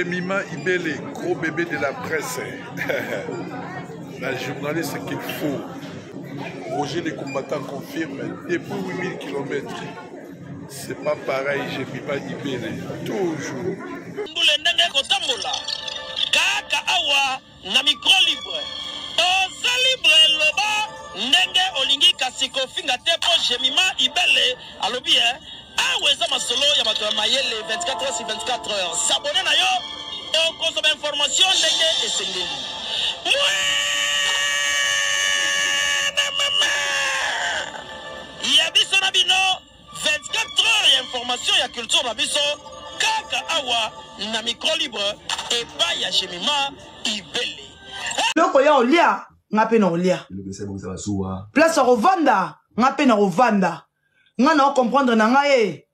Jemima Ibele, gros bébé de la presse. la journaliste qu'il faut. Roger les combattants confirme depuis 8000 km. C'est pas pareil, Jemima Ibele. Toujours. Mbule ndenge kotambola kaka awa na micro libre oza libre loba ndenge olingi kasi kofinga te mpo Jemima Ibele alobi eh, awa eza masolo ya bato ya mayele 24 heures sur 24 heures s'abonner na yo okozwa ba information ndenge esengeli mwana mama ya biso na bino 24 heures ya information ya culture na biso kaka awa na micro libre epai ya Jemima Ibele eloko ya olia nga mpe na olia place ya kovanda nga mpe na kovanda nga na comprendre na nga ye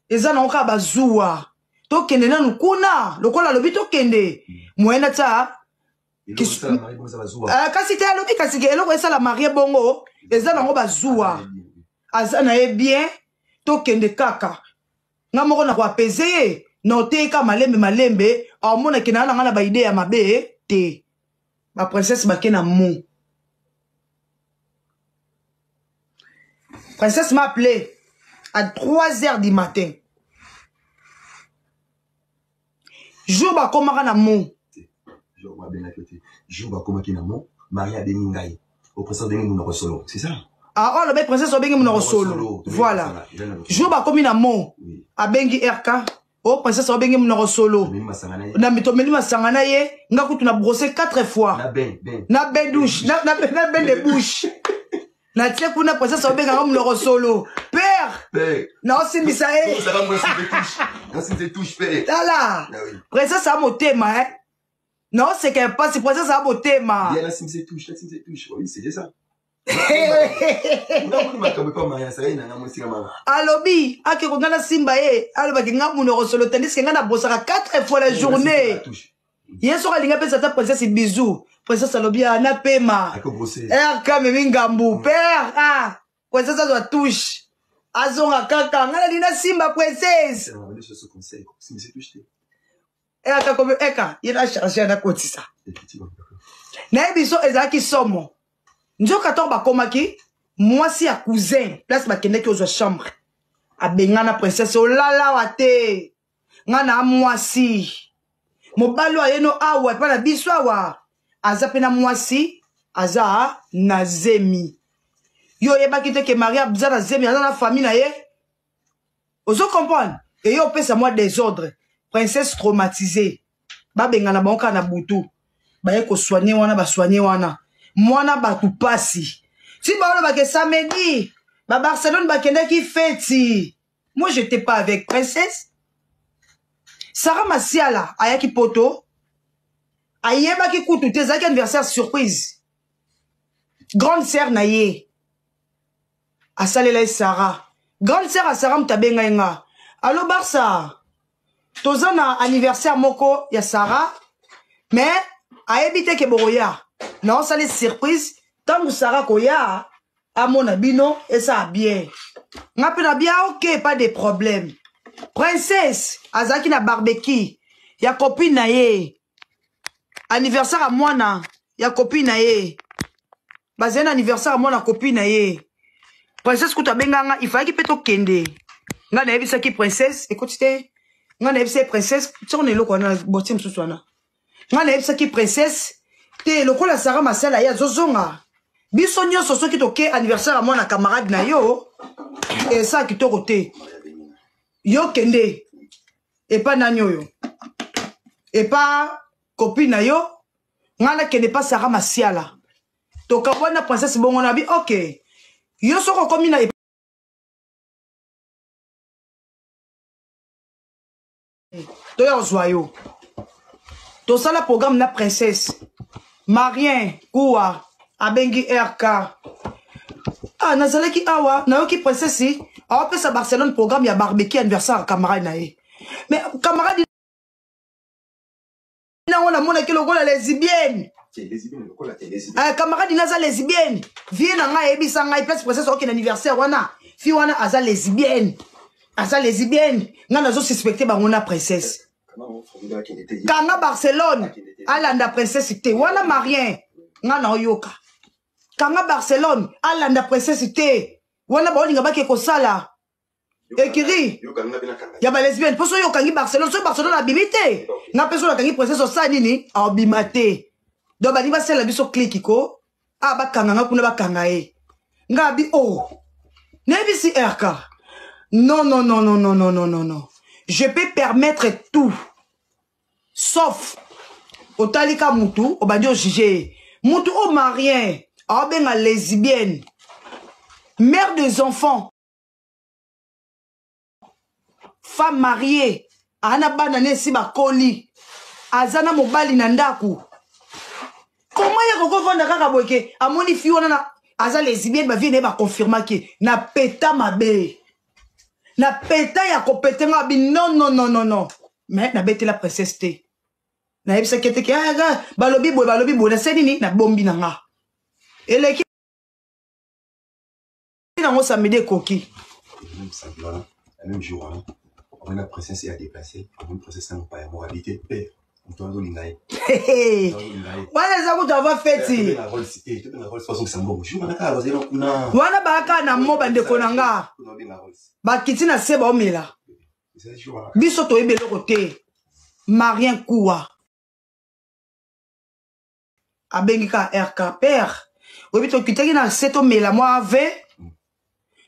eza nango kaka bazuwa tokende nanu kuna lokola alobi tokende moyen natia eh, kasi te alobi kasi ke eloko esala marie bongo eza nango bazuwa aza na ye bien tokende kaka nga moko na koapese ye na oteyeka malembe malembe aomonake na na nga na baide ya mabe te baprincesse bake na mo Princesse m'a appelé à 3 heures du matin. Jour bakomaka na mo. Jour babengaki te. Jour bakomaki na mo, Marie abengi ngai. Au princesse abengi monoko solo, c'est ça? Ah, oh, le princesse abengi monoko solo. Voilà. Jour bakomi na mo, abengi RK. o oh, princesse abengi monoko solo na tomeli masanga na ye nga kutu na brosse 4 fois na bain douche na bain de bouche natie kuna princesse abengaka monoko solo père naosimbisa ye tala princesse a motema eh. naoseka ya mpasi princesse a motema alobi ake ko nga nasimba ye alobaki nga monoko solo tandis ke nga nabosaka 4 fois la journée ye soki alingi apesa ata princesse bisou princesse alobi a ah, napema rk memi ngambu mm. père ah princesse azwa touche azonga kaka nga nalingi nasimba princesse eka komi eka ye na charge nakotisa nayebi biso ezalaki somo nzoka ntango bakomaki mwasi ya cousin place bakendaki ozwa chambre abengana princesse olalawa te nga na mwasi mobali oyo ayeno awa epai na biso awa aza mpe na mwasi aza na zemi yo oyebaki te ke marie aza na zemi aza na famille na ye ozo comprendre eye opesa mwa desordre princesse traumatisée babengana bango kaka na butu baye kosoigne wana basoigne wana mwana bato pasi ti baolobake samedi babarcelone bakendaki feti moi j'étais pas avec princesse sara masiala ayaki poto ayebaki kutu te ezalaki anniversaire surprise grande sœur na ye asalela ye Sarah grande sœur ya Sarah moto abengai nga allo Barça toza na anniversaire moko ya Sarah mais ayebi te ke bokoya naosala surprise ntango Sarah koya amona bino esala bien nga mpe na bia ok pas de problème princesse azalaki na barbecue ya copine na ye anniversaire ya mwana ya copine na ye bazali na anniversaire ya mwana copine na ye princesse kutu abenga nga ifalaki mpe tokende nga nayebisaki princesse ekoti te nga nayebisaki princesse tiako na eloko wana botie mosusu wana nga nayebisaki princesse te lokola sara masala ye azozonga biso nyonso soki toke anniversaire ya mwana camarade na yo esala kitoko te yo kende epa nani oyo epa copine na yo ngai nakende epa sara masiala tokabwani na princesse bongo na bi ok yo soki okomi na toya kozwa yo tosala programme na princesse marien kuwa abengi rk ah nazalaki awa nayoki princesse awapesa barcelone programme ya barbecue anniversaire ya camarade na ye mais camarade nango namonaki lokola lesbienne eh, camarade naza lesbienne vie na ngai ayebisa ngai place princesse okende anniversaire wana fi wana aza lesbienne aza lesbienne ngai nazo suspecte bango na princesse. Kanga Barcelone alanda princesse te wana marien nga na oyoka. Kanga Barcelone alanda princesse te wana baolinga bake kosala ekiri ya ba lesbienne mpo soki okangi Barcelone soki Barcelone abimi te nga mpe soki nakangi princesse osala nini abima te donc balingi basalela biso cliki ko ah bakanga nga kuna bakanga ye nga abi oh nayebisi rk non non non non non non non non non je peux permettre tout sauf otali ka mutu obandi ojuge ye mutu oyo marien aobenga lesbienne mère des enfants femme mariée aza na bana ne esi bakoli aza na mobali na ndako koma ye akoki ovanda kaka boye ke amoni fi wana na aza lesbienne bavie na ye baconfirmaki na peta mabe na peta ya kopete nga abi non non non non non mais nabetela princesse te nayebisaki ete ke ah, ah, balobi boye balobi boye nase nini nabombi na nga eleki nango samedi ekoki même jour wana omoni na princesse ya déplace omoni princesse na mopaya moko abi te père moto azolinga ye wana eza kutu ava feti wana bayaka na mo bandeko na nga bakiti na se baomela biso toyebi eloko te marien kuwa abengi kaka rk père oyebi tokitaki na se tomela mwa ave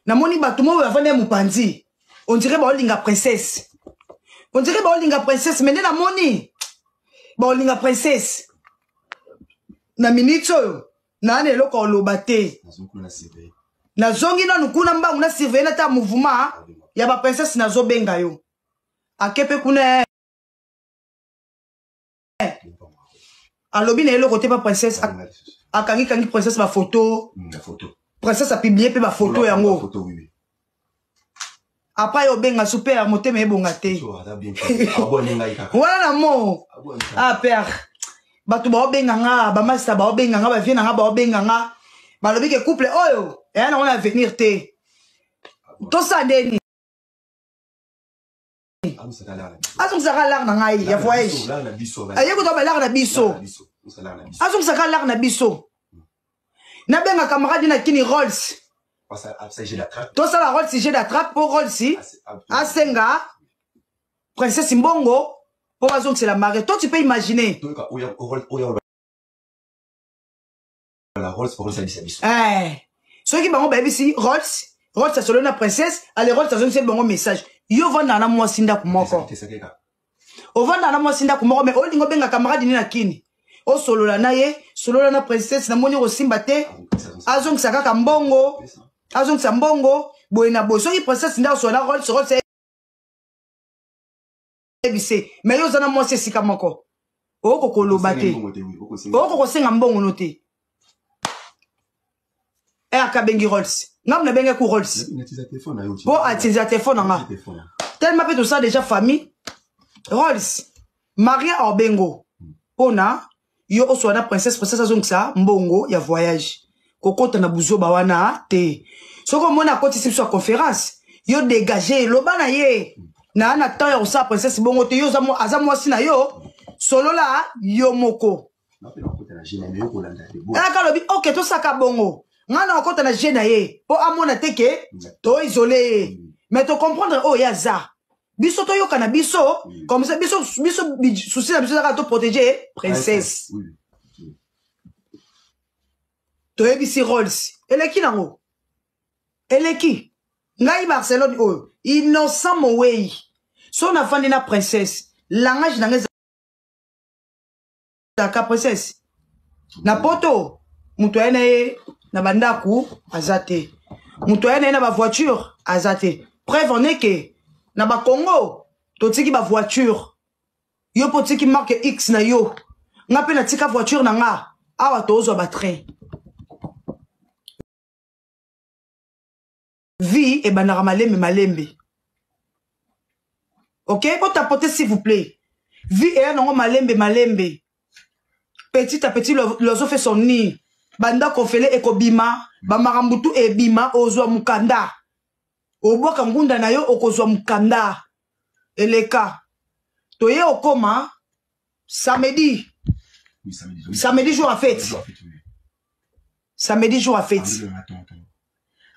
namoni bato moko bafandi ya mopanzi on dirait baolinga princesse on dirait baolinga princesse me nde namoni baolinga princesse na minute oyo naa na eloko oloba te nazongi nanu kuna mbangu na surveille nata mouvement ya baprincesse nazobenga yo ake mpe kuna alobi na ye eloko te pa princesse akangi kangi princesse bafoto mm, princesse apiblie mpe bafoto yango après obenga su père motema ebonga te wana na mo ah père bato baobenga nga bamasta baobenga nga bavie na nga baobenga nga balobi ke couple oyo eya nango na avenir te tosala ndeni azongisaka lar na ngai ya voyage aye kozwa balare na biso azongisaka lar na biso nabenga camarade na kini rolls tosala rolls jeu d'attrape mpo rolls asenga princesse mbongo mpo bazongisela marie to tu peux imaginer Eh, soki bango bayebisi rolls rolls asololi na princesse ale rolls azongiseli bango message yo ovandaka na mwasi ndako moko ovandaka na mwasi ndako moko mais olingi obenga camarade nini na kini osolola na ye solola na princesse namoni okosimba te azongisa kaka mbongo azongisa mbongo boye na boye soki princesse nde asolola na rolls rolls ayebise mais yo oza na mwasi esika moko oko koloba te oko kosenga mbongo no te e akabengi rolls nga mna benge ku rolls mpo atinza telefone na nga tellement mpe tosala déjà famille rolls maria orbengo mpona yo oswa na princesse princesse azongisa mbongo ya voyage kokota na buzoba wana te soki omoni akotisi biso ya conférence yo dégage loba na ye na na temps ya kosala princesse bongo te yo aza mwasi na yo solola yo moko kaka alobi ok tosaka bongo ngai na okota na je na ye mpo amona te ke toisole ye mais tocomprendre oyo ye aza biso toyoka na biso comme ça biso biso souci na biso ezaka to protéger princesse toyebisi rolls eleki nango eleki ngai barcelone oyo innocent mowei so nafandi na princesse langage na ngai ezalaka princesse na poto moto aye na ye na bandako aza te moto aye na ye na bavoiture aza te preuve en est ke na bacongo totiki bavoiture yo mpo otiki marque x na yo nga mpe natika voiture na nga awa tozwa batrain vie ebandaka malembe malembe ok botapote s'il vous plaît vie eya nango malembe malembe petit à petit l'oiseau fait son nid banda kofele ekobima bamakambo tu ebima ozwa mokanda obwaka ngunda na yo okozwa mokanda eleka. Toye okoma samedi. Oui, samedi. Samedi jour ya fête. Jour ya fête, oui. Samedi jour ya fête.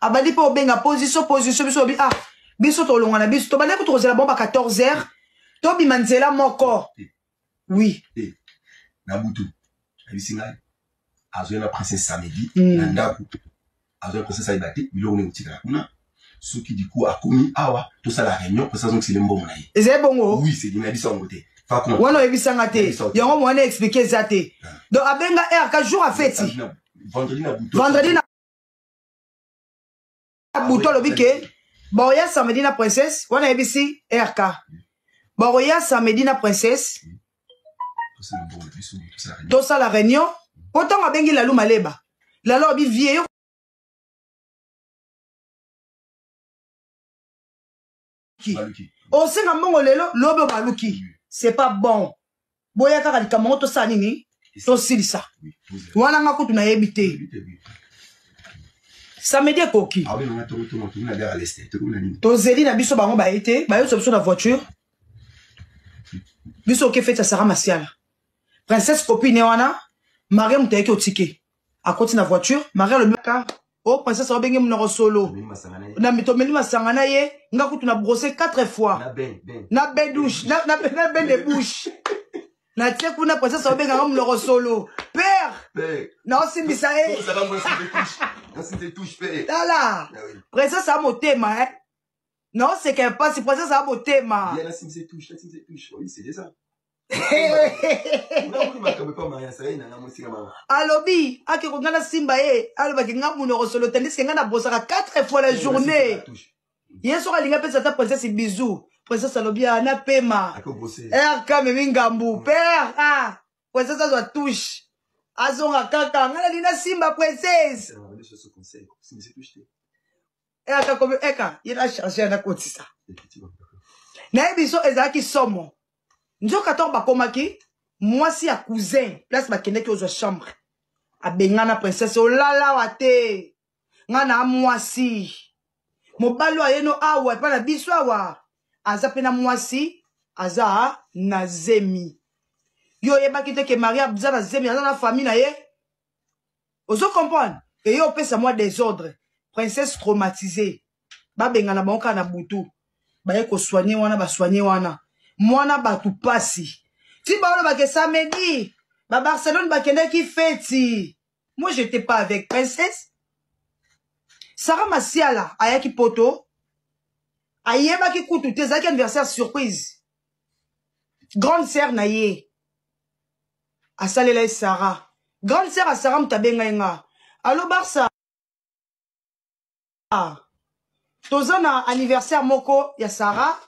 Abandi mpe obenga position position biso obi ah biso tolonga na biso tobandaki kutu kozela bango ba 14 heures tobima nzela moko. Oui. Te. Na butu. Ayebisi ngai azwaki na princesse samedi na ndako azwaki princesse ayeba te biloko ndenge kotikala kuna soki du coup akomi awa tosala réunion princesse azongisele mbongo na ye. Ezali bongo? Oui, c'est nayebisa yango te. Wana oyebisanga te yango mwana explike eza te. Donc abenga rk jour ya feti. Vendredi na butu. Vendredi na butu alobi ke baoya samedi na princesse wana ayebisi rk bakoya samedi na princesse tosala réunion po ntango abengi Lalu Maleba Lalu alobi vie yo osenga mbongo lelo lobi obaluki c'est pas bon boya kaka likambo yango tosala nini tosilisa wana nga kutu nayebi te samedi ekoki tozeli na biso bango baye te bayosa biso na voiture biso oke feti ya Sara Masiala princesse copine wana Marie moto ayaki otike akoti na voiture Marie alobi o princesse aobenge monoko solo na tomeli masanga na ye nga kutu na brosse 4 fois na bain douche na bain de bouche natie kuna princesse aobenganga monoko solo père naosimbisa ye tala princesse a motema eh naoseka mpasi princesse a motema. Alobi ake ko nga nasimba ye alobaki nga monoko solo tandis ke nga nabosaka 4 fois la journée ye soki alingi apesa ata princesse bisou princesse alobi a napema rk memi ngambu père ah princesse azwa touche azonga kaka nga nalingi nasimba princesse eka komi eka ye na charge nakotisa nayebi biso ezalaki somo nzoka ntango bakomaki mwasi ya cousin place bakendaki ozwa chambre abengana princesse olalawa te nga na mwasi mobali oyo ayeno awa epai na biso awa aza mpe na mwasi aza na zemi yo oyebaki te ke Marie aza na zemi aza na famille na ye ozo comprendre eye opesa mwa désordre princesse traumatisée babengana bango kaka na butu baye kosoigne wana basoigne wana mwana bato pasi ti baolobake samedi ba Barcelone bakendaki feti moi j'étais pas avec princesse. Sara Masiala ayaki poto ayebaki kutu te ezalaki anniversaire surprise grande sœur na ye asalela ye Sara grande sœur ya Sara moto abengai nga alo Barça toza na anniversaire moko ya Sara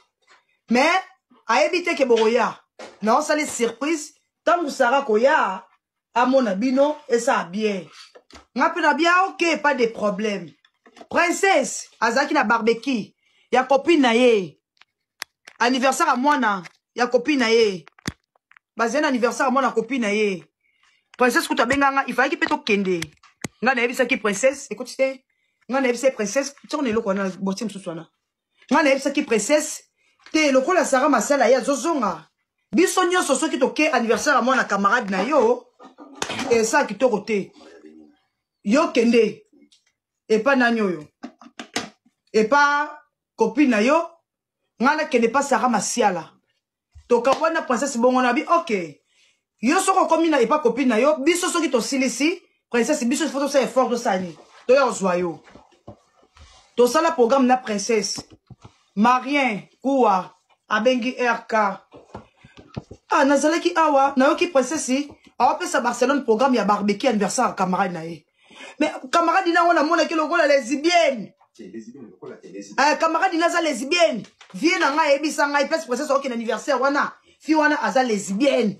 mais ayebi te ke bokoya naosali surprise ntango Sara koya amona bino esa bien nga mpe na bien ok pas de problème princesse azalaki na barbecue ya copine na ye anniversaire ya mwana ya copine na ye bazali na anniversaire ya mwana ya copine na ye princesse kutu abenga nga ifalaki mpe tokende nga nayebisaki princesse ekoti te nga nayebisaki princesse tiako na eloko wana botie mosusu wana nga nayebisaki princesse te lokola Sara Masala ye azozonga biso nyonso soki toke anniversaire ya mwana camarade na yo esa kitoko te yo kende epa nani oyo epa copine na yo nga nakende pa Sara Masiala tokabwani na princesse bongo na bi ok yo soki okomi na epa copine na yo biso soki tosilisi princesse biso ifo tosala effort tosala nini toya kozwa yo tosala programme na princesse Marien kuwa abengi rk ah nazalaki awa nayoki princesse awapesa Barcelone programme ya barbecue anniversaire ya camarade na ye mais camarade na yango namonaki lokola lesbienne. Camarade na aza lesbienne vie na ngai ayebisa ngai place princesse akokende anniversaire wana fi wana aza lesbienne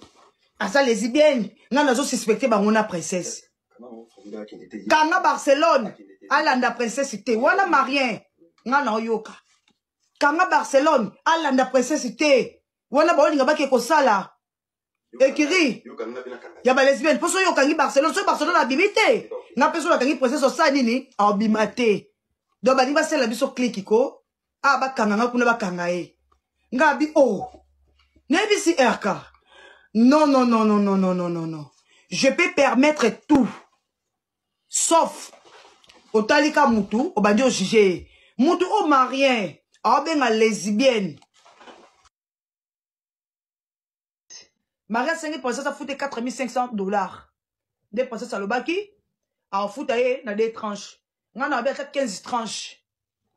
aza lesbienne ngai nazosuspecte bango na princesse kanga Barcelone alanda princesse te wana Marien ngai naoyoka kanga Barcelone alanda princesse te wana baolinga bake kosala écurie ya balesbienne mpo soki okangi Barcelone soki Barcelone abimi te nga mpe soki nakangi princesse osala nini abima te donc balingi basalela biso clique ko a bakanga nga kuna bakanga ye nga abi o oh. Nayebisi RK. Non, non, non, non, non, non, non, non, non. Je peux permettre tout. Sauf, otalika mutu, obandi ojuge ye. Mutu o marien, aobenga lesbienne. Marie asengi princesse afute 4500 dollars. Nde princesse alobaki, afuta ye na deux tranches. Nga na ata 15 tranches.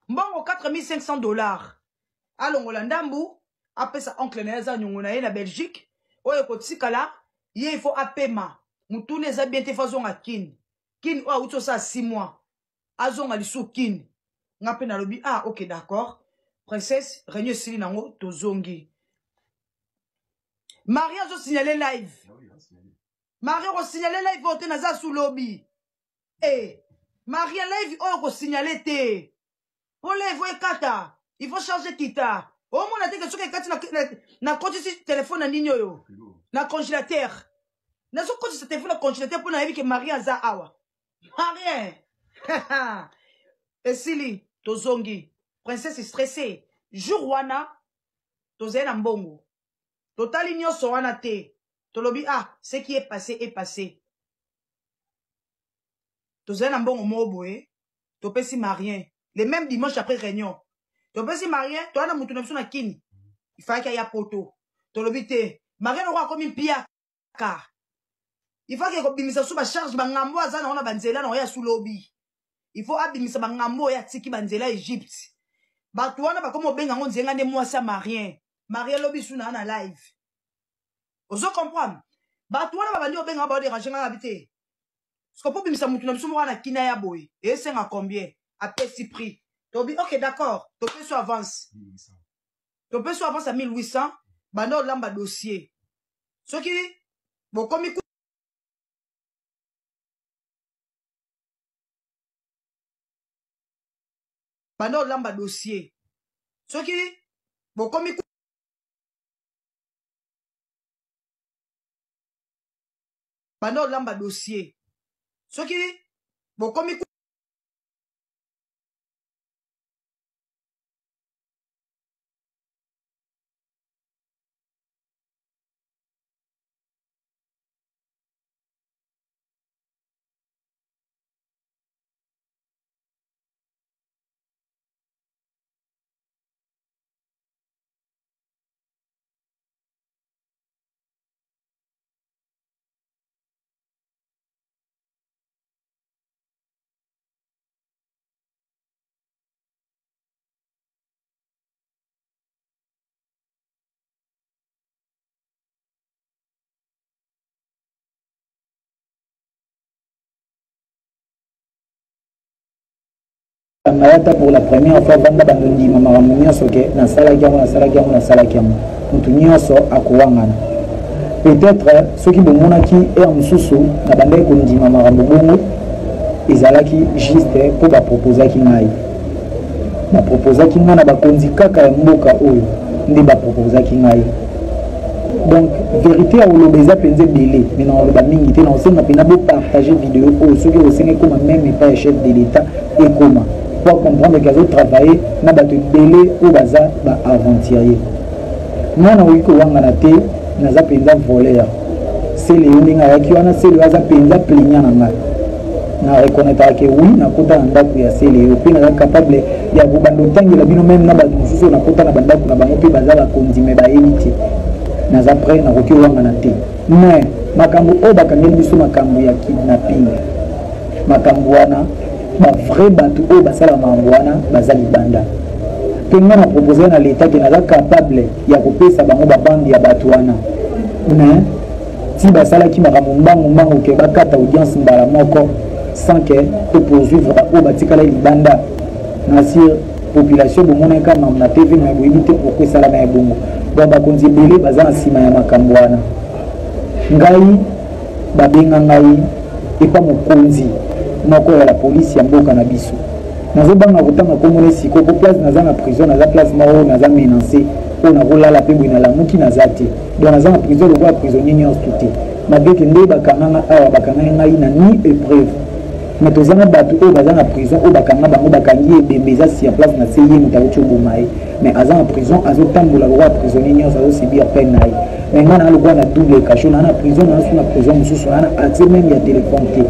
Mbongo 4500 dollars. Alongola ndambu, apesa oncle na ye aza nyongo na ye na Belgique. Oyo ekotikala, ye il faut apema. Mutuna eza bien te, faut azonga Kin. Kin oyo awuti osala 6 mois. Azonga lisusu Kin. Nga pe nalobi, ah ok d'accord. Princesse, réunion esili nango, tozongi. Marie azo signaler live. Marie ko signaler live oyo te naza su lobi. Eh, Marie live oyo ko signaler te. Po live oyo ekata, il faut charger kita. Omona te ke soki ekati na na kotisi téléphone na nini oyo? Na congélateur. Nazo kotisa téléphone na congélateur po nayebi ke Marie aza awa. Marie. Esili tozongi. Princesse stressée. Jour wana tozali na mbongo. Totali nyonso wana te. Tolobi ah, ce qui est passé est passé. Tozali na mbongo moko boye, topesi Marien le même dimanche après réunion. Topesi Marien, toza na mutu na biso na Kini. Il fallait qu'il ya poto. Tolobi te, Marien loko akomi mpiaka. Il faut que kobimisa su ba charge ba ngambo aza na ona ba nzela na oya su lobi. Il faut abimisa ba ngambo oya atiki ba nzela Egypte. Bato wana bakomi obenga ngo nzenga nde mwasi ya Marien. Marien lobi su na na live. Ozo comprendre? Bato wana babandi obenga ba déranger nga na bite. Siko po bimisa mutu na biso moko na kina ya boye. Esenga combien? Apesi prix. Tobi OK d'accord, topesi avance. Topesi avance à 1800, banda olamba dossier. Soki bokomi banda olamba dossier. Soki bokomi banda olamba dossier. Soki bokomi ngai ata pour la première fois vanda bando ndima makambo nyonso ke nasalaki yango nasalaki yango nasalaki yango moto nyonso akowangana peut-être soki bomonaki heure mosusu nabandaki kondima makambo bongo ezalaki juste mpo baproposaki ngai baproposaki ngai na bakonzi kaka ya mboka oyo nde baproposaki ngai donc verité ya koloba eza mpenza ebele me na koloba mingi te na kosenga mpenza bopartage video oyo soki okosenga ekoma meme epai ya chef de l'état ekoma po acomprendre ke azotravaille na bato ebele oyo baza baaventurier ngai nakoki kowangana te naza mpenza voleur sele yo ndenge ayaki wana sele yo aza mpenza plaignant na ngai na reconnaîtraka ke oui nakota na ndako ya sele yo mpe naza capable ya kobanda otangela bino meme na bato mosusu oyo nakota na bandako na bango mpe baza bakonzi me bayebi te naza prêt nakoki owangana te mais makambo oyo bakangeli biso makambo ya kidnapping makambo wana ba vrai bato oyo basala makambo wana baza libanda mpe ngai na propose na leta ke naza capable ya kopesa bango babande ya bato wana mais ti basalaki makambo mbangu mbangu ke bakata audience mbala moko sans ke to poursuivre baoyo batikala libanda na sur population bomonaki kaka makambo na tv me boyebi te oko esalama ya bongo donc bakonzi ebele baza na nsima ya makambo wana ngai babenga ngai epa mokonzi moko ya la polisi ya mboka na biso nazobanga kotanga nkombo na esiko mpo place naza na prison naza place moko oyo naza menance oyo nakolala mpe boye nalamuki naza te donc naza na prison lokola prisonnier nyonso tu te malgré ke nde bakanga nga awa bakangaki ngai na ni épreuve mais toza na bato oyo baza na prison oyo bakanga bango bakangi ebembe eza sur place na se ye moto awuti oboma ye. Mais aza na prison, azotambola lokola prisonnier nyonso, azosibir peine na ye. Mais ngai naa lokola na double cachot, naa na prison, naa su na prison mosusu, naa na accès meme ya telefone te.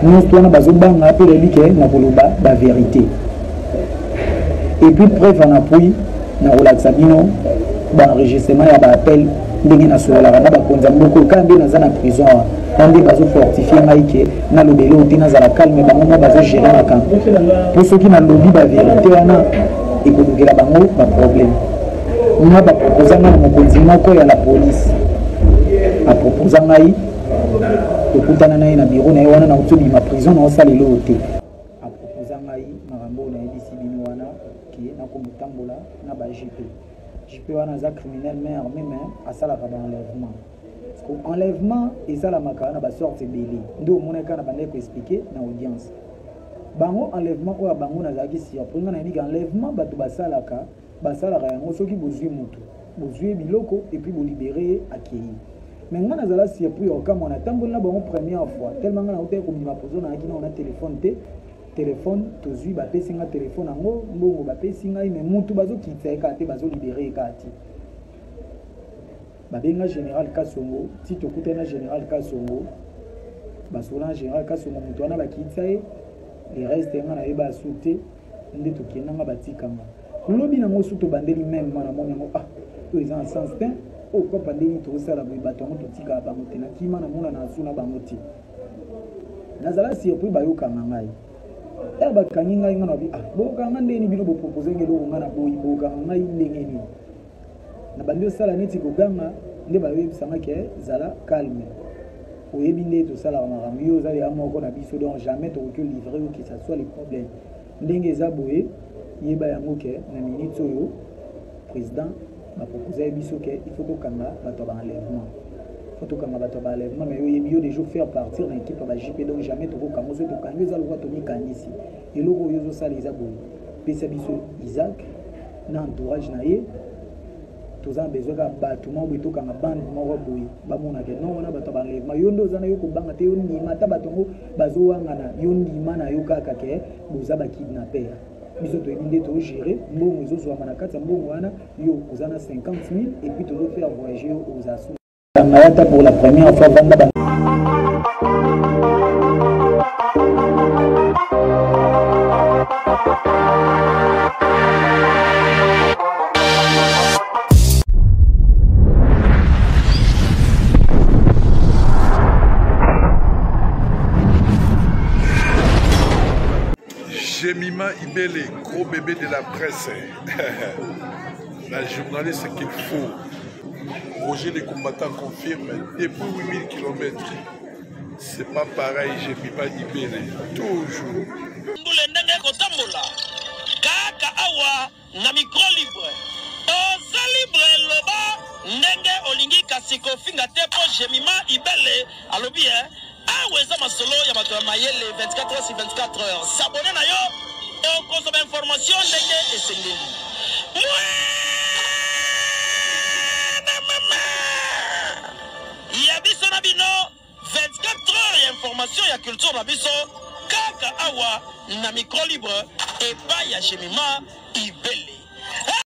Nyonso wana bazobanga mpe bayebi ke nakoloba baverité. Et puis preuve en appui, nakolakisa bino baenregistrement ya baappel ndenge nasololaka na bakonzi ya mboka oyo. Kaka nde naza na prison wana, na nde bazofortifie ngai ke naloba eloko te, nazala calme, bango moko bazogere makambo, mpo soki nalobi baverité wana ekolukela bango baproblème. Nga baproposa ngai na mokonzi moko ya la police, aproposa ngai tokutana na ye na biro na ye wana. Nauti obima prison, naosala eloko te. Aproposa ngai makambo oyo nayebisi bino wana, ke nakomotambola na ba jp jp wana aza criminel main armé, mais asalaka baenlèvement. Enlèvement esalamaka na basorte ebele, nde omonaki kaka na bandaki koexplike na audience bango enlèvement oyo ya bango. Nazalaki surpris. Ngai nayebi enlèvement bato basalaka, basalaka yango soki bozwi motu, bozwi ye biloko et puis bolibere ye, akei. Mais ngai nazala surpris ya okamwa. Natamboli na bango première fois, tellement ngai nautaki kobima prison, nayaki nao na telefone te. Telefone tozwi, bapesi ngai telefone yango, mbongo bapesi ngai, mais mutu bazokitisa ye kaka te, bazolibere ye kaka te. Babenga général Kasongo, ti tokutani na général Kasongo, basola na général Kasongo, moto wana bakitisa ye. Le reste nga nayeba asu te. Nde tokendanga, batikanga. Lobi nango su tobandeli meme ma, namoni yango, ah, oyo eza na sens te. Oyo kopa ndenge tozosala boye, bato yango totikaka bango te. Nakima, namona na asu na bango te. Nazala surpris, bayokanga ngai. Ere bakangi ngai, ngai nabi, ah, bokanga ndenge nini? Bino bopropose ngai eloko, ngai naboyi, bokanga ngai ndenge nini? Na bandi osala neti koganga, nde bayoyebisanga ke zala calme, oyebi nde tosalaka makambo, yo oza ya moko na biso, donc jamais tokoki olivre yo, que ça soit le problème ndenge eza boye. Yeba yango ke na minute oyo président bapropose ye biso ke il faut tokanga bato ya baenlèvement, faut tokanga bato ya baenlèvement. Mais yo oyebi, yo déjà faire partir na équipe ya ba JP, donc jamais tokokanga. Soki tokangi, eza lokola tomikangisi. Eloko oyo ozosala eza boye: pesa biso Isaac na entourage na ye. Toza na besoin kaka bato moko boye, tokanga bande moko boye, bamonaka non, wana bato ya baenlèvement. Yo nde oza na yo, kobanga te, yo ndima. Ata bato yango bazowangana, yo ndima na yo kaka ke boza bakidnapper. Biso toyebi nde togere mbongo ezozwama na kati ya mbongo wana. Yo oza na 50 000 et puis tozofaire voyager yo, oza su Mayata pour la première fois vanda ba. Jemima Ibele, gros bébé de la presse. La journaliste qu'il faut. Roger les combattants confirme depuis 8000 km. C'est pas pareil, Jemima Ibele. Toujours. Mbula ndenge kotambola kaka awa na micro libre, oza libre, loba ndenge olingi, kasi kofinga te, mpo Jemima Ibele alobi e awa eza masolo ya bato ya mayele. 24 heures sur 24 heures, s'abonner na yo, okozwa bainformation ndenge esengeli. Mwana mama ya biso na bino, 24 heures ya information ya culture na biso kaka awa na micro libre epai ya Jemima Ibele.